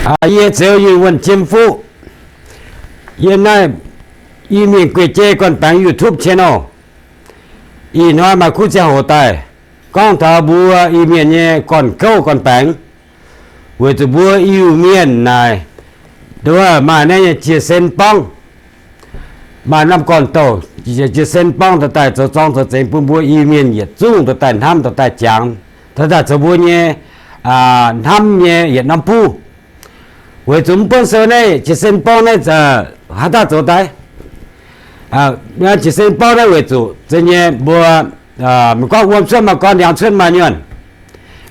Yie Zeux Yunh Wuonh Jiem Fuqv. Yiem naaiv Iu-Mienh Gueic Jei Gorn-Baengx YouTube channel, ih hnoi maaih kuv ziangh hoc daaih gorngv taux mbuo Iu-Mienh nyei gorn-gouv gorn-baengx. Weic zuqc mbuo Iu-Mienh naaic, nduov maaih naaiv nyei Jiex Sen Borngv, maaih norm gorn-douh Jiex Sen Borngv dorh daaih zoux zorng zoux zengx bun mbuo Iu-Mienh yietc zungv dorh daaih hnamv, dorh daaih jangx, dorh daaih zoux mbuo nyei hnamv nyei yietc norm buv. Weic zuqc mv buonv sou naaiv Jiex Sen Borngv naaiv haaix dauh zoux daaih? Jiex Sen Borngv naaiv weic zuqc zeiz nyei mbuo, meih gorngv wuom cuotv maaih gorn, ndiangx cuotv maaih nyuonh.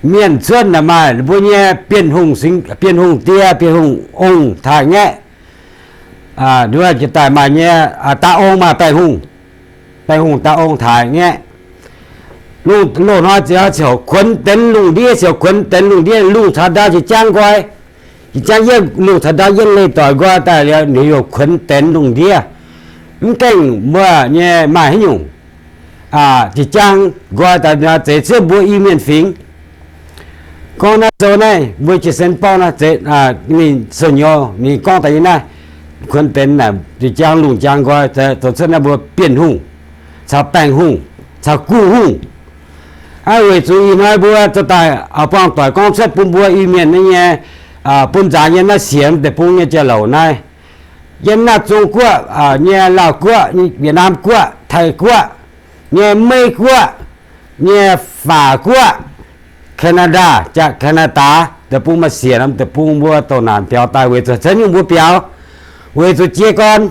Mienh cuotv naaic maaih mbuo nyei Bienh Hungh, Bienh Hungh die, Bienh Hungh ong taaih ngaeqv. Nduov jiex daaih maaih nyei da'ong, maaih Baengh Hungh, Baengh Hungh da'ong taaih ngaeqv. Loz-hnoi ziouc kuonx denx lungh ndiev, ziouc kuonx denx lungh ndiev, lungh caux ndau jiex jaang nqoi. Jiex jaang yienv, lungh caux ndau yienv leih doic nqoi daaih liuz, ninh youc kuonx denx lungh ndiev. Mv gaengh mbuo nyei maaih haaix nyungc, jiex jaang nqoi daaih zeix cuotv mbuo Iu-Mienh fingx. Gorngv naaiv sou naaiv mbuo Jiex Sen Borngv naaiv, ninh sou-nyouz ninh gorngv daaih nyei naaiv, kuonx denx naaic jiex jaang lungh jaang nqoi, zoux cuotv naaiv mbuo Bienh Hungh caux Baengh Hungh caux Guh Hungh. Weic zuqc ih hnoi mbuo zoux daaih buangh doic gorngv cuotv bun mbuo Iu-Mienh nyei, bun nzaanx yiem naaiv sienx deic-bung nyei jauv-louc naaiv, yiem naaiv Zong Guoqv nyei, Laauh Guoqv, Wietc Naam Guoqv, Taiv Guoqv nyei, Meiv Guoqv nyei, Faac Guoqv, Canada, jaa Canada, deic-bung maaih siec norm deic-bung mbuo douc naanc biaux daaih weic zuqc caux nyungc mbuo biaux, weic zuqc jiez gorn,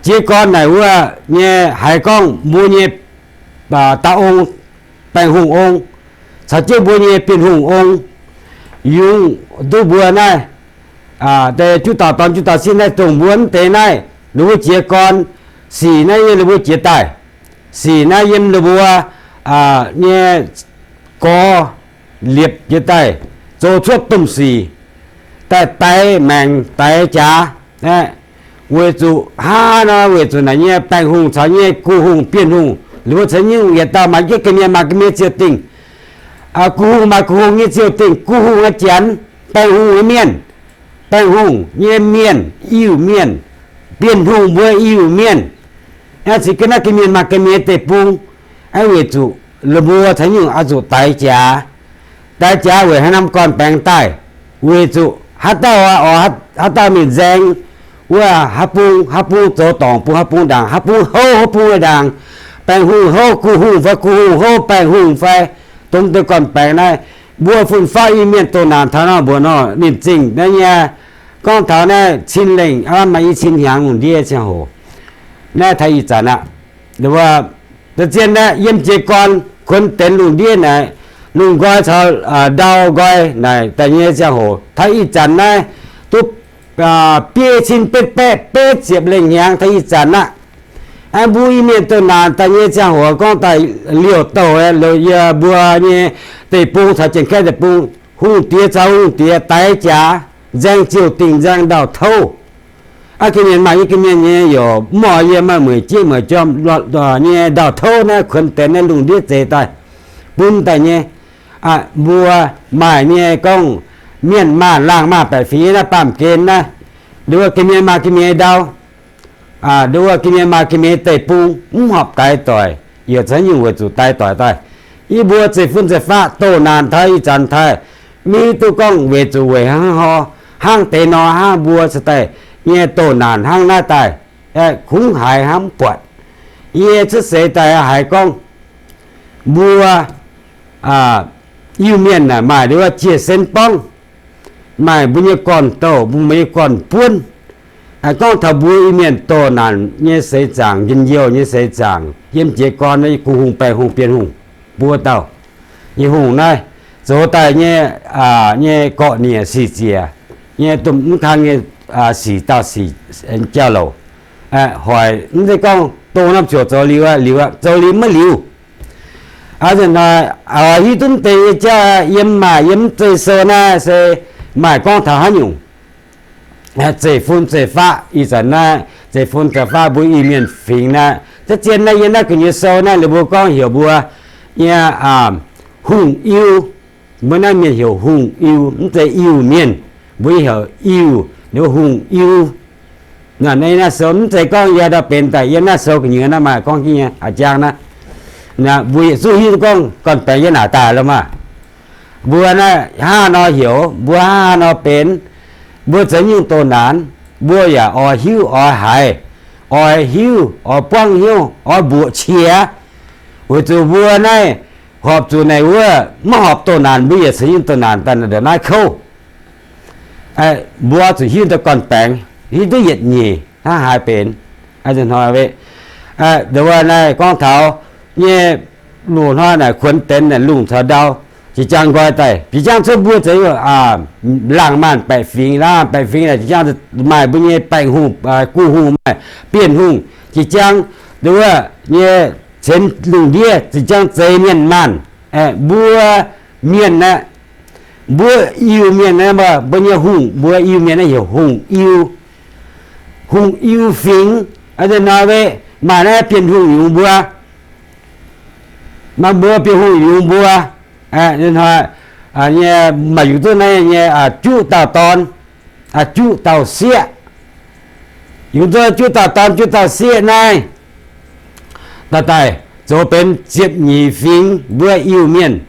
jiez gorn naaic wuov nyei haiz gorngv mbuo nyei da'ong, Baengh Hungh ong, caux jienv mbuo nyei Bienh Hungh ong, yungz duqv mbuo naaiv deix juqv dauh dorn juqv dauh sieqv naaiv dongh mbuo mv deix naaiv, ninh mbuo jiez gorn, sic naaiv yiem ninh mbuo jiez daaih, sic naaiv yiem ninh mbuo nyei gorx liepc jiez daaih, zoux cuotv domh sic daaih daix maengc daix jaax. Weic zuqc hnangv nor, weic zuqc naaic nyei Baengh Hungh caux nyei Guh Hungh, Bienh Hungh, ninh mbuo caux nyungc yietc dauh maaih jienv ga'mienh maaih ga'mienh ziouc dingh. Guh Hungh maaih Guh Hungh nyei ziouc dingh, Guh Hungh nyei janx, Baengh Hungh nyei mienh, Baengh Hungh nyei mienh, Iu-Mienh, Bienh Hungh mbuo Iu-Mienh. Aa, cingx ga'naaiv ga'mienh maaih ga'mienh deic-bung. Aa, weic zuqc la'mbuo caux nyungc oix zuqc daix jaax. Daix jaax weic haaix norm gorn-baengx daaih? Weic zuqc haaix dauh, haaix dauh mingh nzaeng wuov haaix bung, haaix bung zoux dorngc bun haaix bung ndaangc, haaix bung houv haaix bung ndaangc, Baengh Hungh houv Guh Hungh fai Guh Hungh houv Baengh Hungh fai, dongh deix gorn-baengx naaiv, mbuo fun-faqv Iu-Mienh doh naanc taux nor mbuoqc nor, ninh zingh naaiv nyei, gorngv taux naaiv cin lengh, maaih i cin hnyangx lungh ndiev ziangh hoc. Naaiv taux ih zanc aqv. Zien naaiv yiem jiez gorn kuonx denx lungh ndiev naaic, lungh nqoi caux ndau nqoi naaic daaih nyei ziangh hoc, taux ih zanc naaiv duqv biei cin betv baeqv betv ziepc lengh hnyangx taux ih zanc aqv. Mbuo Iu-Mienh doh naanc daaih nyei ziangh hoc gorngv daaih liouh douh, yie mbuo nyei deic-bung caux Janx-Kaeqv deic-bung, hungh diex caux hungh diex daix jaax, nzaeng ziouc dingh nzaeng ndau-touv. Aa, ga'mienh maaih nyei ga'mienh nyei youc mv oix yie maaih mueic jieqv mueic jorm nyei ndau-touv naaiv kuonx denx naaiv lungh ndiev zeix daaih, bun daaih nyei. Mbuo maaih nyei gorngv mienh maah, laangh maah, baeqc fingx naaiv baamh gen naaiv, nduov ga'mienh maaih ga'mienh ndau, nduov ga'mienh maaih ga'mienh deic-bung mv horpc daix doic, yaac caux nyungc weic zuqc daix doic daaih. Yie mbuo zeiv-fun zeiv-faqv doh naanc taux ih zanc taaih, mv hiuv duqv gorngv weic zuqc weic hnangv haaix nor, hnangv deix nor hnangv mbuo cingx daaih nyei doh naanc hnangv naaiv daaih, kungx haiz hnangv mv buatc. Yie cuotv seix daaih haiz gorngv mbuo Iu-Mienh maaih nduov Jiex Sen Borngv, maaih mbuo nyei gorn-douh, mbuo nyei gorn-buonv. Gorngv taux mbuo Iu-Mienh doh naanc nyei seix zaangc, njien-youh nyei seix zaangc, yiem jiez gorn Guh Hungh, Baengh Hungh, Bienh Hungh, mbuo dauh nyei hungh naaiv, zoux daaih nyei, nyei gorqv-nieqv sic ziec, nyei domh mv kang nyei sic dauh sic jauv-louc, hoic mv zeiz gorngv dongh norm ziouc zoux liuz aqv, liuz aqv, zoux liuz maiv liuz. Hnoi hiuv duqv mv deix nyei jauv, yiem maaih yiem mv zeiz sou naaiv se maaih gorngv taux haaix nyungc zeiv-fun zeiv-faqv ih zanc naaiv, zeiv-fun zeiv-faqv mbuo Iu-Mienh fingx naaiv, za'gengh naaiv yiem naaiv gu'nyuoz sou naaiv ninh mbuo gorngv heuc mbuo nyei hungh iu, Mbuo naaiv mienh heuc Hungh Iu, mv zeiz Iu-Mienh. Mbuo heuc Iu, ninh Hungh Iu. Naaiv sou mv zeiz gorngv yie ndau benx daaih yiem naaiv sou gu'nyuoz naaiv maaih gorngv jienv nyei a'jang naaiv. Mbuo yietc zungv hiuv duqv gorngv gorn-baengx yiem naaic daaih lo maah. Mbuo naaiv hnangv haaix nor heuc, mbuo hnangv haaix nor benx, mbuo za'nyungc doh naanc, mbuo yaac oix hiuv oix haiz, oix hiuv oix buangv hnyouv oix mbuoqc qiex. Weic zuqc mbuo naaiv horpc zuqc naaic wuov, maiv horpc doh naanc mbuo yaac za'nyungc doh naanc daaih ndongc naaiv kouv. Mbuo zuqc hiuv duqv gorn-baengx, hiuv duqv yietc nyeic hnangv haaix benx. Hnoi wuov naaiv gorngv taux nyei loz-hnoi naaic kuonx benx naaic lungh caux ndau, jiex jangv nqoi daaih, jiex jangv cuotv mbuo zeix laangh maanh baeqc fingx, laangh maanh baeqc fingx naaic jiex jangv maaih mbuo nyei baengh hungh, gu hungh, maaih bienh hungh, jiex jangv wuov nyei ceix lungh ndiev, jiex jangv zeix mienh maanh. Mbuo mienh aeqv, mbuo Iu-Mienh aeqv, mbuo nyei hungh, mbuo Iu-Mienh naaiv heuc Hungh Iu, Hungh Iu fingx. Hnoi wuov maaih naaiv bienh hungh yungz mbuo, maaih mbuo bienh hungh yungz mbuo. Hnoi nyei maaih yungz duqv naaiv nyei juqv dauh dorn, juqv dauh sieqv. Yungz duqv juqv dauh dorn juqv dauh sieqv naaiv, daaih daaih zoux benx ziepc nyeic fingx mbuo Iu-Mienh.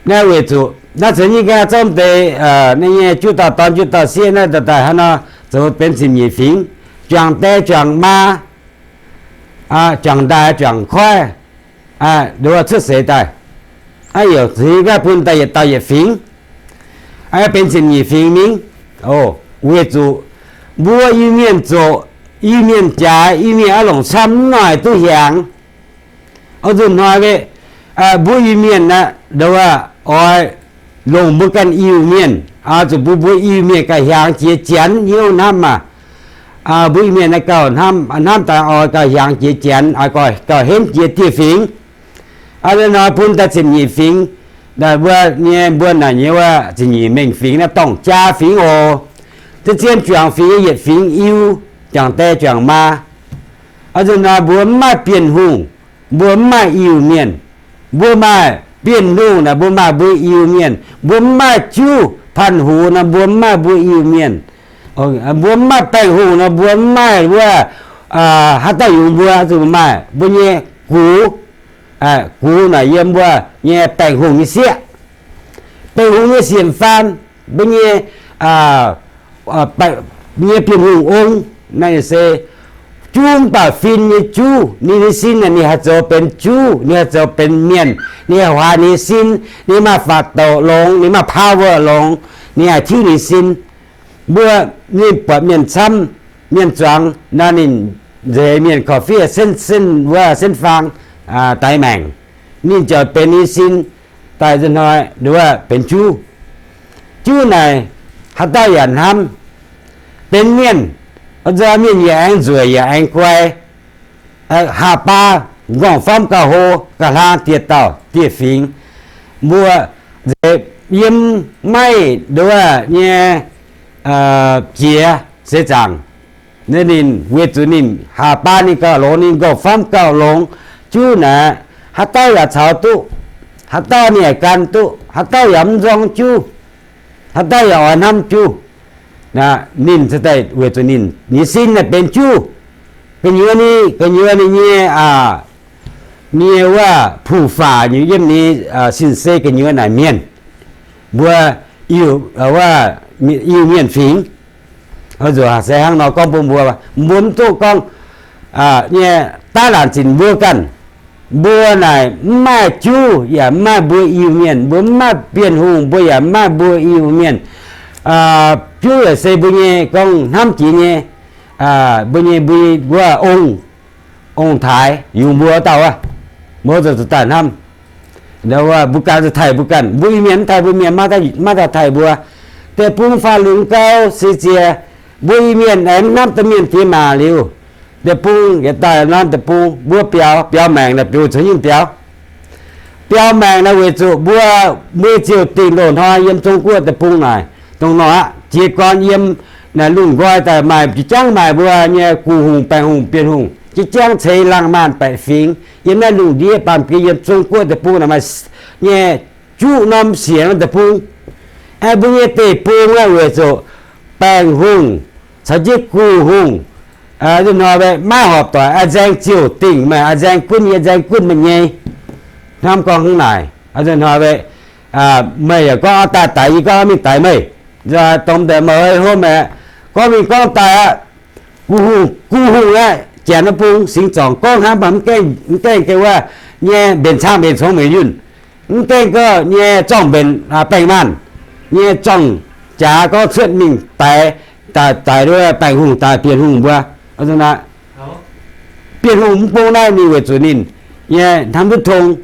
Naaiv weic zuqc naaiv ceix nyei ga'naaiv zomv deix, naaiv nyei juqv dauh dorn juqv dauh sieqv naaiv daaih daaih hnangv nor zoux benx ziepc nyeic fingx, juangc die juangc maa, juangc ndaaix juangc koiv, nduov cuotv seix daaih, yaac ceix nyei ga'naaiv bun daaih yietc dauh yietc fingx, benx ziepc nyeic fingx mingh. Weic zuqc mbuo Iu-Mienh zoqc, Iu-Mienh jaaix, Iu-Mienh oix longc camv mv noic duqv hiaangx. Oix zuqc hnoi wuov, mbuo Iu-Mienh aeqv, nduov oix longc mbuo ganh Iu-Mienh, zuqc bun mbuo Iu-Mienh gauh hiaangx jiex janx hnyouv hnamv maah. Mbuo Iu-Mienh naaiv gauh hnamv, hnamv daaih oix gauh hiaangx jiex janx, oix gauh henv jiex dieh fingx. Hnoi bun daaih ziepc nyeic fingx, mbuo nyei mbuo naaic nyei wuov ziepc nyeic mengh fingx naaiv dorngh jaa fingx oc. Zien zien juangc fingx yietc fingx Iu, juangc die juangc maa. Oix zuqc hnoi mbuo mv maaih bienh hungh, mbuo mv maaih Iu-Mienh. Mbuo maaih bienh hungh naaic mbuo maaih mbuo Iu-Mienh. Mbuo mv maaih juv panh hoz nor mbuo mv maaih mbuo Iu-Mienh. Mbuo mv maaih baengh hungh nor mbuo mv maaih wuov, haaix dauh yungz mbuo, zuqc maaih mbuo nyei gux. Gux naaic yiem mbuo nyei baengh hungh nyei sieqv, baengh hungh nyei sienx faan, mbuo nyei, nyei bienh hungh ong. Naaiv se juv mv baac fin nyei juv. Ninh nyei sin naaic ninh haih zoux benx juv, ninh haih zoux benx mienh, ninh haih huaax ninh nyei sin, ninh maaih faatv douc longx, ninh maaih power longx, ninh haih tiuv ninh sin. Mbuo ninh buatc mienh camv, mienh zuangx nor ninh nzeix mienh korv-fiev, senv, senv wuov senv faang, daix maengc. Ninh ziouc benx ninh sin daaih nzunc hnoi nduov benx juv. Juv naaic haaix dauh yaac hnamv. Benx mienh, nzunc mienh yaac aengx nzueic yaac aengx guai. Haac baa, nqorngv-famv gauh hlo, gauh hlang dieh dauh dieh fingx. Mbuo nzeix yiem maiv nduov nyei jiex seix zaangc. Ninh weic zuqc ninh haac baa ninh gauh longx, ninh nqorngv-famv gauh longx. Juv naaic haaix dauh yaac caux duqv, haaix dauh ninh yaac gan duqv, haaix dauh yaac mv nzorng juv, haaix dauh yaac oix hnamv juv. Ninh weic zuqc ninh nyei sin naaic benx juv. Gu'nyuoz ninh, gu'nyuoz ninh nyei, nyei wuov puqv-faac nyei yiem ninh sin se gu'nyuoz naaic mienh. Mbuo Iu-Mienh fingx. Nzunc se hnangv nor gorngv bun mbuo, mbuo mv duqv gorngv nyei daav laanc zinc mbuo ganh. Mbuo naaic mv maaih juv yaac mv maaih mbuo Iu-Mienh, mbuo mv maaih bienh hungh mbuo yaac mv maaih mbuo Iu-Mienh. Juv yaac se mbuo nyei gorngv hnamv jiex nyei, mbuo nyei mbuo wuov ong, ong-taaix yungz mbuo dauh aqv. Mbuo zuqc daaih hnamv, mbuo ganh zuqc taaih mbuo ganh, mbuo Iu-Mienh mv taaih mbuo Mienh, maiv dauh taaih mbuo. Deic-bung faah lungz gau se ziex, mbuo Iu-Mienh aengx mv hnamv domh mienh diex maac liuz, deic-bung yietc daaih norm deic-bung mbuo biaux, biaux maengc naaic biux caux nyungc biaux. Biaux maengc naaic weic zuqc mbuo, mbuo ziouc dingc loz-hnoi yiem Zong-Guoqv deic-bung naaic dongh nor aqv. Jiez gorn yiem naaic lungh nqoi daaih maaih jiex jangv maaih mbuo nyei gu hungh, baengh hungh, bienh hungh, jiex jangv ceix laangh maanh baeqc fingx. Yiem naaiv lungh ndiev baamh gen yiem Zong-Guoqv deic-bung naaic maaih nyei juqv norm sienx deic-bung. Aeqv, mbuo nyei deic-bung aeqv, weic zuqc Baengh Hungh caux jienv Gu Hungh, ih hnoi maiv horpc doic, a'hneiv nzaeng ziouc dingc meih, a'hneiv nzaeng gunv yie, nzaeng gunv meih nyei. Hnamv gorngv hnangv naaic, ih hnoi meih yaac gorngv oix daaih daix yie, gorngv oix mingh daix meih. Dongh deix meih hopv aeqv, gorngv mingh gorngv daaih aqv. Gu Hungh, Gu Hungh aeqv, janx wuov bung singx zorngc gorngv hnangv, mv gaengh, mv gaengh gauh wuov nyei mbenc cang mbenc congx mbenc yunh, mv gaengh gauh nyei zorngh mbenc baengh maanh, nyei zorngh jaax gorngv cuotv mingh daix, daix, daix wuov Baengh Hungh daaih Bienh Hungh mbuo. Bienh Hungh mv bung naaiv ninh weic zuqc ninh nyei hnamv duqv tong,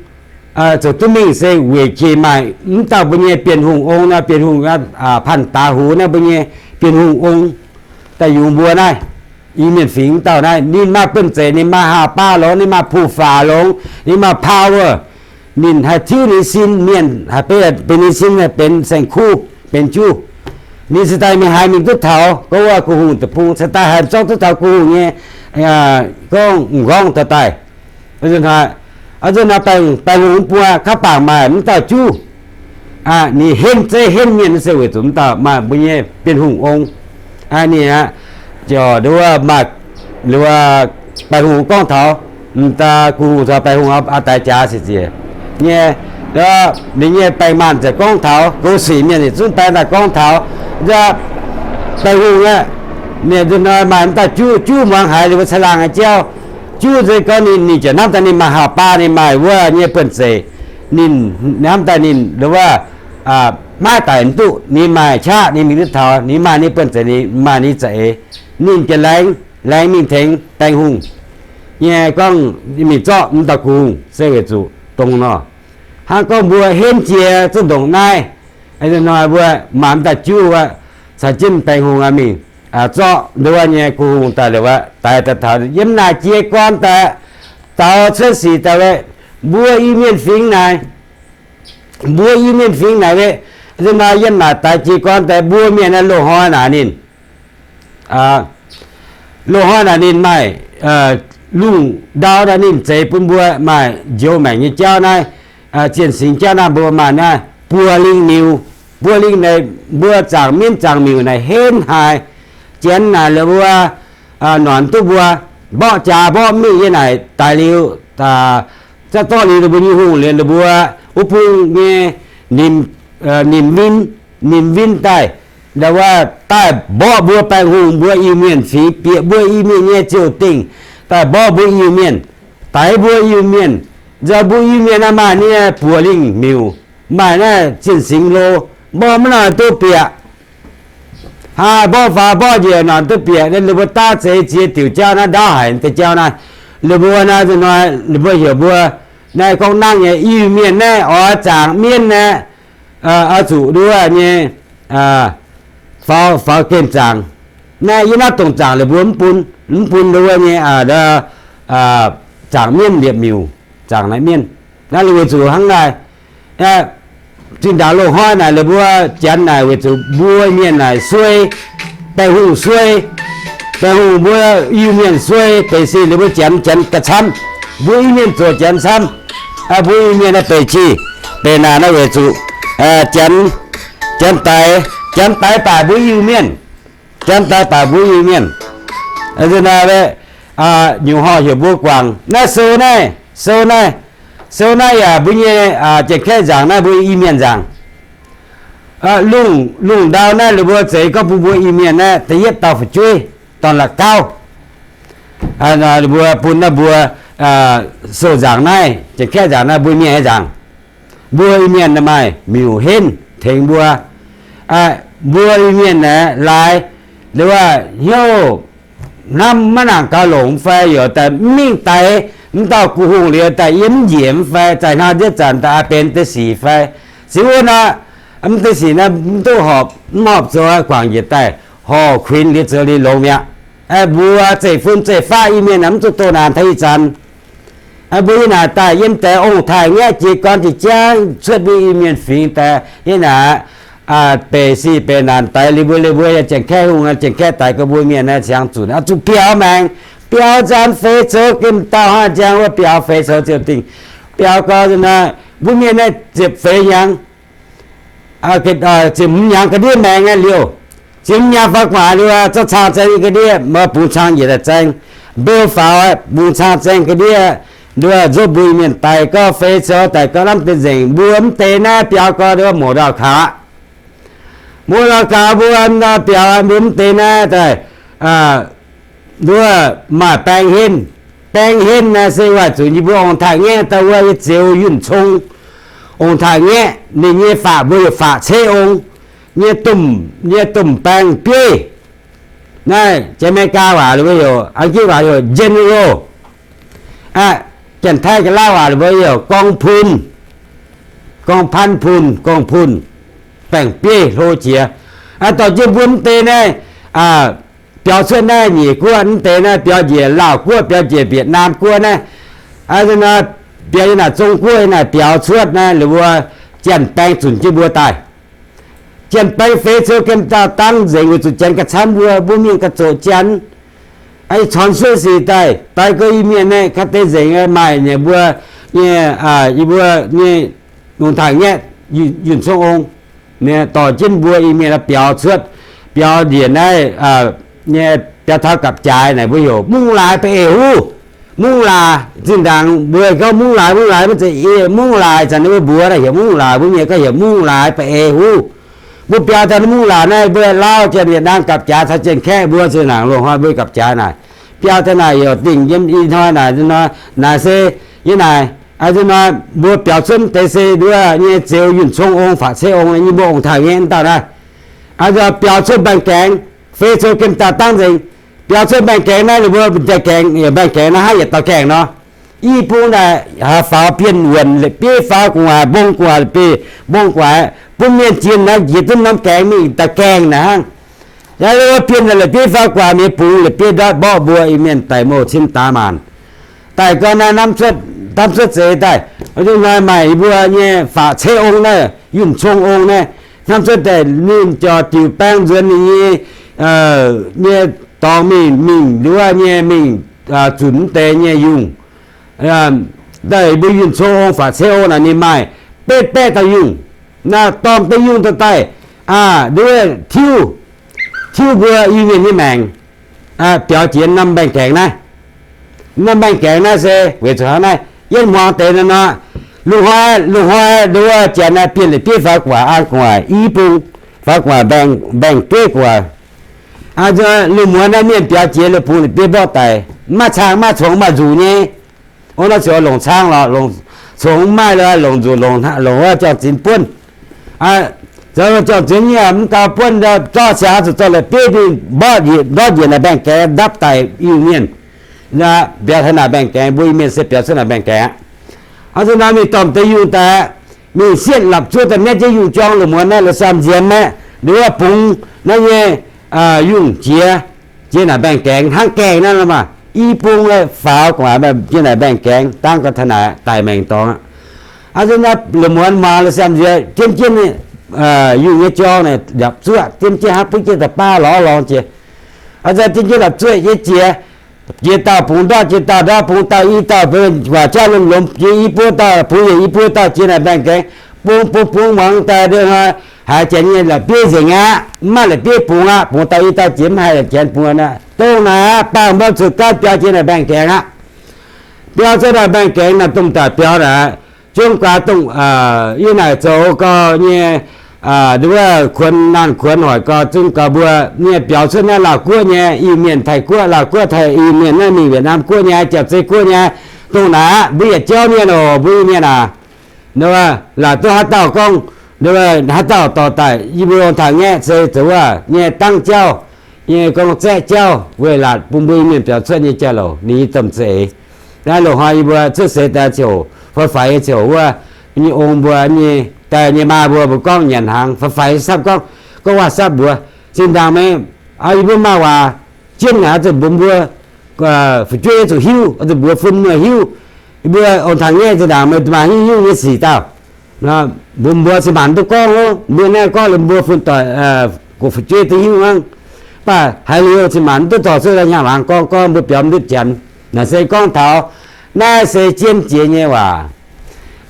zoux duqv mingh se weic jiex maaih mv dauh mbuo nyei Bienh Hungh ong naaiv, Bienh Hungh, Panh Daax Huv naaiv mbuo nyei Bienh Hungh ong, daaih yungz mbuo naaiv Iu-Mienh fingx mv dauh naaiv. Ninh maaih buonv-zeic, ninh maaih haac baa longx, ninh maaih puv faaux longx, ninh maaih power. Ninh haih tiuv ninh sin, mienh haih benx, benx ninh sin, benx saeng-kuv, benx juv. Ninh cingx daaih mingh haaix mingh duqv taux gorngv wuov Gu Hungh deic-bung, cingx daaih haih zorqv duqv taux Gu Hungh nyei gorngv m'nqorngv daaih daaih. Nzunc naaiv Baengh, Baengh Hungh mv bung aeqv, kaav bangc maaih mv dauh juv, ninh henv zeiv henv mienh se weic zuqc mv dauh maaih mbuo nyei Bienh Hungh ong. Ninh aqv, ziouc nduov maaih, nduov Baengh Hungh gorngv taux, m'daaih Gu Hungh caux Baengh Hungh a'daaih jaax sic ziec nyei, ninh nyei baeng maanh ziouc gorngv taux, goux sic mienh yietc zungv baeng daaih gorngv taux, Baengh Hungh aeqv, ninh nzunc hnoi maaih mv dauh juv, juv muangx haiz ninh mbuo caangh laangh nyei jauv. Juv nzunc gorngv ninh, ninh ziouc hnamv daaih ninh maaih haac baa, ninh maaih wuov nyei buonv-zeic, ninh hnamv daaih ninh nduov maiv daic mv duqv, ninh maaih qaqv ninh mingh duqv taux, ninh maaih ninh buonv-zeic, ninh maaih ninh za'eix, ninh ziouc laengz, laengz mingh tengx Baengh Hungh nyei gorngv mingh zorqv mv dauh Gu Hungh se weic zuqc dongh nor. Hnangv gorngv mbuo henv jiex zuqc ndongc naaiv, hnoi mbuo maaih mv dauh juv wuov caux jienv Baengh Hungh mingh zorqv nduov nyei Gu Hungh daaih liuz aqv, daix daaih taux yiem naaic jiez gorn daaih, daaux cuotv sic daaih, mbuo Iu-Mienh fingx naaic, mbuo Iu-Mienh fingx naaic, nzunc hnoi yiem naaic daix jiez gorn daaih, mbuo mienh naaiv loz-hnoi naaic ninh, loz-hnoi naaic ninh maaih lungh ndau naaiv ninh zeix bun mbuo maaih njoux maengc nyei jauv naaiv, zien singx jauv naaiv mbuo maaih naaiv buo lingh miuc. Buo lingh naaic mbuo zaangc mienv zaangc miuc naaic henv haic. Janx naaic la'buo norqc duqv mbuo mborqv jaax mborqv mingh yie naaic daic liuz, za'gengh dorh liuz ninh mbuo nyei hungh liuz ninh mbuo wuov bung nyei nimc, nimc win, nimc win daaih, wuov daaih mborqv mbuo Baengh Hungh mbuo Iu-Mienh fingx, bieqc mbuo Iu-Mienh nyei ziouc dingh, daaih mborqv mbuo Iu-Mienh, daix mbuo Iu-Mienh. Nzunc mbuo Iu-Mienh naaiv maaih nyei buo lingh miuc, maaih naaiv zien singx hlo, mborqv maiv nor duqv bieqc. Haa, mborqv faaux mborqv njiec nor duqv bieqc. Ninh mbuo daav zeix ziex diuc jauv naaiv ndaauv haic deix jauv naaiv. Ninh mbuo naaiv nzunc hnoi ninh mbuo heuc mbuo naaiv gorngv nangv nyei Iu-Mienh naaiv oix zaangc mienv naaiv, oix zuqc nduov nyei faaux, faaux gen zaangc. Naaiv yie naaiv dongc zaangc la'buo mv bun, mv bun nduov nyei zaangc mienv liepc miuc, zaangc naaiv mienv. Naaiv weic zuqc hnangv naaiv, zinh ndaangc loz-hnoi naaic la'buo janx naaic weic zuqc mbuo mienh naaic suei, Baengh Hungh suei, Baengh Hungh mbuo Iu-Mienh suei, beic sih la'buo janx, janx ga'camv, mbuo Iu-Mienh zoux janx camv. Mbuo Iu-Mienh naaiv beic qih, beic naanc naaiv weic zuqc janx, janx daix, janx daix baac mbuo Iu-Mienh, janx daix baac mbuo Iu-Mienh. Nzunc naaiv nyungc horh heuc mbuo guangc naaiv sou naaiv, sou naaiv, sou naaiv yaac mbuo nyei Janx-Kaeqv nzaangc naaiv, mbuo Iu-Mienh nzaangc. Lungh, lungh ndau naaiv ninh mbuo zeix gorngv bun mbuo Iu-Mienh naaiv da'yietv dauh fu'jueiv, dorn-la'gauv. Ninh mbuo bun naaiv mbuo sou nzaangc naaiv, Janx-Kaeqv nzaangc naaiv mbuo Mienh nyei nzaangc. Mbuo Iu-Mienh maaih miuc henv tengx mbuo. Mbuo Iu-Mienh naaiv laaix, liuz aac, hnyouv hnamv maiv nangc gaux longc fai, yaac daaih mv mingh daix mv dauh Gu Hungh liuz daaih yiem mv njiec mv fai, zaaih hnangv nziouv zanc daaih benx deix sic fai. Se wuov naaiv, mv deix sic naaiv mv duqv horpc, mv horpc zoux guangc njiec daaih, horpc kuinx liuz zoux liuz longx mi'aqv. Mbuo zeiv-fun zeiv-faqv Iu-Mienh naaiv mv zuqc doh naanc taux ih zanc. Mbuo yie naaic daaih yiem deix ong-taaix ngaeqv jiez gorn jiex jangv cuotv mbuo Iu-Mienh fingx daaih yie naaic, beic sic beic naanc daix liuz mbuo, liuz mbuo yaac Janx-Kaeqv hungh, Janx-Kaeqv daix gorx mbuo Mienh naaiv ziangx zunc oix zuqc biaux maengc, biaux nzaanx feix zoux, gemh dauh hnangv ziangx wuov biaux feix zoux ziouc dingh. Biaux gorx nzunc naaiv, mbuo mienh naaiv ziepc feix hnyangx, ziepc hmz hnyangx ga'ndiev maengx naaiv liouh. Ziepc hmz hnyangx faaux gu'nguaaic liuz, zorqv cang zaeng ga'ndiev, mbuo bungx cang njiec daaih zaeng. Mbeu faaux, bungx cang zaeng ga'ndiev, nduov nzopv mbuo Iu-Mienh daaih gorngv, feix zoux daaih gorngv, lamh deix nzengc. Mbuo mv deix naaiv biaux gorx nduov mouz ndau kaux aqv. Mouz ndau kaux mbuo biaux, mbuo mv deix naaiv daaih nduov maaih baeng henv. Baeng henv naaiv se waaic zuqc yie mbuo ong-taaix-ngaeqv dauh wuov, yie Zeuz Yunh Cong, ong-taaix-ngaeqv. Ninh nyei faqv mbuo heuc Faqv Ceqv Ong, nyei domh, nyei domh baeng bieiv. Naaiv Janx-Meigaa waac mbuo heuc, A'gitv waac heuc general. Janx-Taiv ga'laav waac mbuo heuc กองพล, กองพันพล, กองพล, baeng bieiv hlo jiex. Dorh jienv mbuo mv deix naaiv biaux cuotv naaiv nyic guoqv, mv deix naaiv biaux njiec Laauh guoqv, biaux njiec Mbietc Naam guoqv naaiv, biaux yiem naaic Zong guoqv yiem naaic biaux cuotv naaiv, ninh mbuo Janx-Baeng zunc jienv mbuo daaih. Janx-Baeng feix zoux gemh dauh dangv nzengc, weic zuqc Janx gauh camv mbuo, mbuo mienh gauh zoqc Janx. Corc sueqv sic daaih, daaih gorx Iu-Mienh naaiv ga'deix nzengc, maaih nyei mbuo nyei, yie mbuo nyei ong-taaix-ngaeqv, Yunh Cong Ong, dorh jienv mbuo Iu-Mienh biaux cuotv, biaux njiec naaiv nyei, biaux taux gapv-jaaix naaic mbuo heuc mungv laaix ba'eiv huv. Mungv laaix, zinh ndaangc mbuo gorngv mungv laaix, mungv laaix maiv zeiz, mungv laaix zanc ninh mbuo mbuox naaiv heuc mungv laaix, mbuo mienh gorngv heuc mungv laaix ba'eiv huv. Mbuo biaux taux mungv laaix naaiv, mbuo Laauv, Janx, Mbietc Naam gapv-jaaix caux Janx-Kaeqv mbuo zinh ndaangc loz-hnoi mbuo gapv-jaaix naaic, biaux taux naaic yaac dingc yiem ih hnoi naaic, naaic se, yie naaic, hnoi mbuo biaux cuotv deix se nduov nyei Zeuz Yunh Cong Ong, Faqv Ceqv Ong, yie mbuo ong-taaix-ngaeqv dauh naaiv. Biaux cuotv mbaengx-gaengx, feix zoux gemh dauh dangv nzengc. Biaux cuotv mbaengx-gaengx naaiv, ninh mbuo daaih gaengh, mbaengx-gaengx naaiv hnangv yietc dauh gaengh nor. I bung naaic faaux bienh wuonc, la'bieiv bieiv faaux gu'nguaaic, mbong gu'nguaaic, la'bieiv mbong gu'nguaaic, bun mienh jiex naaiv jiex duqv norm gaengh mingh dauh gaengh naaiv hnangv. Yaac bienh la'bieiv faaux gu'nguaaic, mienh bungx la'bieiv ndortv mborqv mbuo, Iu-Mienh daic mouh cin daax maanc. Daaih gorngv naaiv hnamv cuotv, hnamv cuotv zeiz daaih, hnoi maaih yie mbuo nyei Faqv Ceqv Ong naaiv, Yunh Cong Ong naaiv, hnamv cuotv daaih ninh jauc diuc baeng nzuonx ninh nyei, nyei dorngx mingh, mingh nduov nyei mingh zunc mv deix nyei yungh. Daaih mbuo Yunh Cong Ong, Faqv Ceqv Ong naaic ninh maaih betv baeqv dauh yungh. Naaiv dorh deix yungh daaih daaih, nduov tiuv, tiuv mbuo Iu-Mienh nyei maengc, biaux jiex norm mbaengx-gaengx naaiv. Norm mbaengx-gaengx naaiv se weic zuqc hnangv naaiv, yiem hmuangx deix nor, loz-hnoi, loz-hnoi nduov Janx naaiv bienh la'bieiv faaux gu'nguaaic, an gu'nguaaic, i bung faaux gu'nguaaic, mbaengx-bieiv gu'nguaaic. Lungh muonz naaiv mienh biaux jiex liuz bungx la'bieiv mborqv daic, maiv maaih cang, maiv maaih congx maaih nzuqc nyei. Ov, naaiv ziouc longc cang lorqc, longc congx maiv maaih lorqc, longc nzuqc, longc wuov juang-zinx buonv. Zoux juang-zinx nyei mv gaux buonv, zorqv siangx zuqc zorqv la'bieiv mingh mborqv, ndortv njiec naaic mbaengx-gaengx ndapv daic Iu-Mienh. Biaux taux naaic mbaengx-gaengx, mbuo Iu-Mienh se biaux cuotv naaic mbaengx-gaengx aqv. Hnangv naaic mingh dorh deix yungh daaih, mingh sietv lapc zuov daaih mietv jienv yungh jorng lungh muonz naaiv la'samh nziex maeqv, nduov bungx naaiv nyei yungh jiex, jiex naaic mbaengx-gaengx hnangv gaengh naaiv maah, i bung faaux gu'nguaaic jiex naaic mbaengx-gaengx, dangv ga'naaiv daic maengx dorngx aqv. Hnangv naaiv lungh muonz muangx la'samh nziex jienv jienv yungh nyei jorng naaic, lapc zuov jienv jienv hnangv buov jienv da'baav lorz lorngx jiex. Hnangv naaiv jienv jienv lapc zuov yie jiex, jiex dauh bungx ndortv, jiex dauh ndortv, bungx dauh i dauh, guaax jauv lomh lomh jiex i buo dauh, bungx yietc i buo dauh jiex naaic mbaengx-gaengx, bungx bungx bungx muangx daaih ndongc hnoi, haiz janx nyei la'bieiv nzengc aqv, mv maaih la'bieiv bungx aqv, bungx dauh i dauh jiex mv haih janx bungx aqv. Dongh naaic aqv, baamh mbuo zuqc gaanv biaux jiex naaic mbaengx-gaengx aqv. Biaux cuotv naaic mbaengx-gaengx naaic, dongh daaih biaux naaic, zungv gaax dongh yie naaic zoux gau nyei, nduov kuonx naanh kuonx hoic gau, zungv gaax mbuo nyei biaux cuotv naaiv Laauh guoqv nyei Iu-Mienh, Taiv guoqv, Laauh guoqv, Taiv Iu-Mienh naaiv mingh Wietc Naamh guoqv nyei, Jauv-Zei guoqv nyei, dongh naaic aqv, mbuo yietc jauv mienh oc, mbuo Iu-Mienh aac. Nduov, laaic duqv haaix dauh gorngv, nduov, haaix dauh dorh daaih, yie mbuo ong-taaix-ngaeqv se zoux wuov nyei dangv jauv, nyei gorngv zaeqv jauv, weic laatc bun mbuo Iu-Mienh biaux cuotv nyei jauv-louc, ninh nyei domh za'eix. Naaiv loz-hnoi yie mbuo cuotv seix daaih ziouc faix-faix nyei ziouc wuov, nyei ong mbuo nyei, daaih nyei maa mbuo, mbuo gorngv nyanc hnaangx faix-faix nyei sapv gorngv, gorngv waac-sapv mbuox, zinh ndaangc meih, yie mbuo maaih waac jienv haic, zuqc mbuox mbuo fu'jueiv zuqc hiuv, zuqc mbuox fun muoz hiuv. Yie mbuo ong-taaix-ngaeqv zinh ndaangc meih maaih hiuv hiuv nyei sic dauh, mbuox mbuo cin-maanc duqv gorngv ov, mbuo naaiv gorngv mbuo fun doic, fu'jueiv duqv hiuv hnangv. Mv baac haiz liuz cin-maanc mv duqv torh cuotv hnyangx-hmangx gorngv, gorngv mbuo biaux mv ndutv janx. Naaic se gorngv taux naaiv se jienv jiex nyei waac.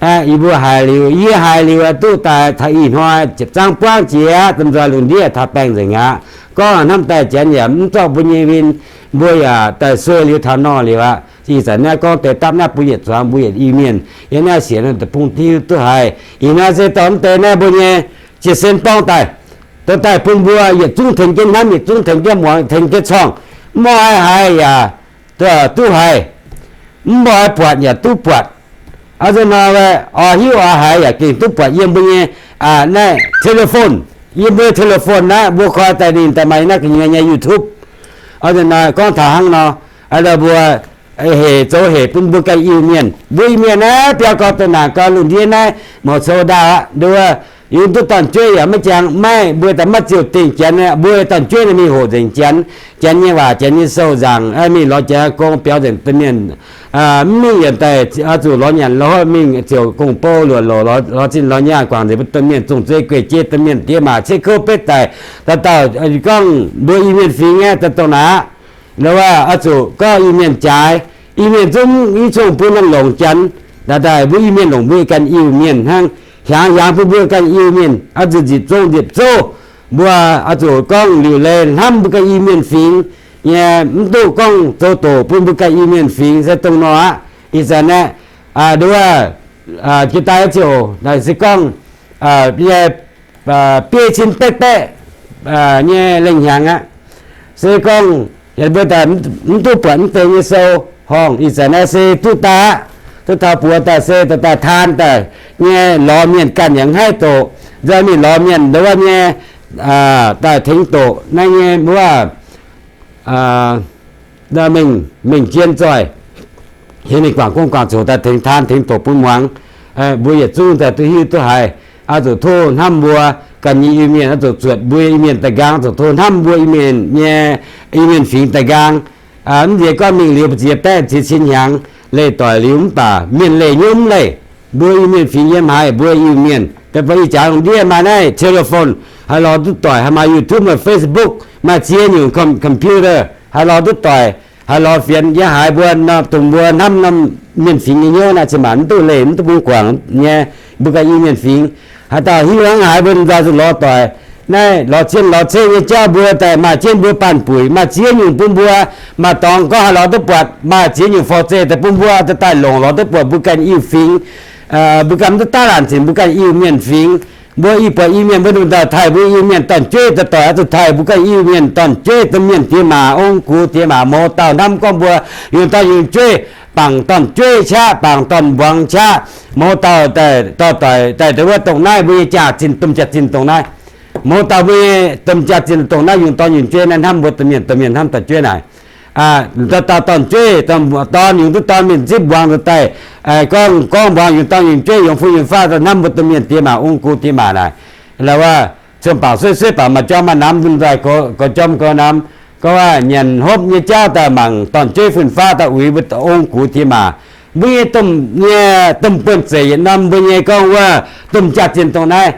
Yie mbuo haiz liuz, yie haiz liuz duqv daaih taux ih hnoi ziepc zangv buangv jiex, domh nzoih lungh ndiev taux baengh nzengc aqv. Gorngv hnamv daaih janx yaac mv zorqv mbuo nyei win, mbuo yaac daaih sueih liuz taux nor liuz aqv. Ih zanc naaiv gorngv deix dapv naaiv bun yietc zuangx mbuo yietc Iu-Mienh yiem naaiv sienx deic-bung diuv duqv haiz. Ih hnoi se dorh mv deix naaiv mbuo nyei jiex sen borngv daaih, dorh daaih bun mbuo yietc zungv tengx jienv hnamv, yietc zungv tengx jienv muangx, tengx jienv corngh. Mv oix haiz yaac duqv haiz, mv oix buatc yaac duqv buatc. Aa, nzunc nor oix hiuv oix haiz yaac gengh duqv buatc yiem mbuo nyei naaiv telephone. Yiem mbuo telephone naaiv mbuo koi daaih ninh daaih maaih naaiv gu'nyuoz nyei YouTube. Aa, nzunc nor gorngv taux hnangv nor, mbuo hec zoux hec bun mbuo ganh Iu-Mienh. Mbuo Iu-Mienh naaiv biauv gau, doh naanc gau, lungh ndiev naaiv mouz cou ndaauh aqv. Nduov, yungz duqv dorn-jueiv yaac maiv jangx, maiv, mbuo daaih maiv ziouc dingh janx, mbuo dorn-jueiv naaiv mingh hoqc nzengc janx. Janx nyei waac, janx nyei sou nzaangc, mingh lorz janx gong biaux nzengc domh mienh. Mv mingh yietc daaih oix zuqc lorz nyanc lorz hopv mingh ziouc gong-bou luoqc louc lorz zinh lorz nyaanh guangc nzengc mbuo domh mienh, zong-zei gueic jei domh mienh diex maac ceix kouv betv daic. Dauh dauh gorngv mbuo Iu-Mienh fingx nyei daaih dongh naaic, nduov, oix zuqc gorngv Iu-Mienh jaaix. Iu-Mienh zungv mv cong bun norm longc janx. Daaih daaih mbuo Iu-Mienh longc mbuo ganh Iu-Mienh hnangv, hiaangx hiaangx bun mbuo ganh Iu-Mienh. Oix zuqc nzipc zong nzipc zouv. Mbuo oix zuqc gorngv liuc leiz hnamv mbuo ganh Iu-Mienh fingx nyei, mv duqv gorngv zoux doqc bun mbuo ganh Iu-Mienh fingx se dongh nor aqv. Ih zanc naaiv, nduov, jiex daaih ziouc naaic se gorngv nyei biei cin baeqv baeqv nyei lengh hnyangx aqv. Se gorngv mbuo daaih mv duqv buatc mv deix nyei sou horngh, ih zanc naaiv se duqv daaih aqv. Duqv taux buoz daaih se daaih taan daaih nyei lorz mienh ganh yaac mv haih doqc. Nzoih mingh lorz mienh nduov nyei daaih tengx doqc naaiv nyei wuov mengh, mengh jien zoih. Hieh ninh guangc gong guangc zoqc daaih tengx taan tengx doqc bun muangx. Mbuo yietc zungv daaih duqv hiuv duqv haiz. Oix zuqc tov hnamv mbuo ganh nyei Iu-Mienh, oix zuqc zuotc mbuo Iu-Mienh daaih nqaang, zuqc tov hnamv mbuo Iu-Mienh nyei, Iu-Mienh fingx daaih nqaang. Mv nziex gorngv mingh liuz ziex baeqv ziex cin hnyangx leih doic liuz mv baac mienh leih nyei mv leih. Mbuo Iu-Mienh fingx yiem haaix mbuo Iu-Mienh daaih bun ih jaax lungh ndiev maaih naaiv telephone, haih lorz duqv doic, haih maaih YouTube, maaih Facebook, maaih ziex nyungc computer, haih lorz duqv doic, haih lorz fienx. Yie haiz mbuo nor dongh mbuo hnamv norm mienh fingx nyei hnyouv naaiv cin maanc mv duqv leih, mv duqv bun guangc nyei. Mbuo ganh Iu-Mienh fingx, haaix dauh hiuv hnangv haaix mbuo nzoih zuqc lorz doic. Naaiv lorz cien lorz ceng nyei jauv mbuo daaih maaih jienv mbuo baanh buic, maaih ziex nyungc bun mbuo. Maaih dorngx gorngv haih lorz duqv buatc, maaih ziex nyungc forv-zeih daaih bun mbuo daaih daaih longc lorz duqv buatc mbuo ganh Iu-Mienh fingx. Mbuo ganh mv duqv daav laanh zinc, mbuo ganh Iu-Mienh fingx. Mbuo i buatc Iu-Mienh mbuo ndongc dauh taaih mbuo Iu-Mienh dorn-jueiv daaih doic, oix zuqc taaih mbuo ganh Iu-Mienh dorn-jueiv domh mienh diex maac, ong-gux diex maac, mouz dauh hnamv gorngv mbuo yungz dorn yungz jueiv, bangc dorn-jueiv qaqv, bangc dorn-mbuangz qaqv. Mouz dauh daaih dorh doic daaih wuov dongh naaiv mbuo nyei jaax-zinh, domh jaax-zinh dongh naaiv. Mouz dauh mbuo nyei domh jaax-zinh dongh naaiv yungz dorn yungz jueiv naaiv hnamv mbuo domh mienh, domh mienh hnamv dorn-jueiv naaic. Dauh dauh dorn-jueiv, dorn yungz duqv dorn mienh zipv mbuangz daaih, gorngv gorngv mbuangz yungz dorn yungz jueiv, yungz fu'jueiv yungz faah daaih hnamv mbuo domh mienh diex maac, ong-gux diex maac naaic. Laaix wuov, cuotv bangc sueih sueih bangc maaih jorm maaih namx, mbuo daaih goux jorm goux namx. Gorngv wuov nyanc hopv nyei jauv daaih mangc dorn-jueiv fun-faqv daaih uix mbuo ong-gux diex maac. Mbuo nyei domh, nyei domh buonv zeic yietc norm mbuo nyei gorngv wuov domh jaax-zinh dongh naaiv.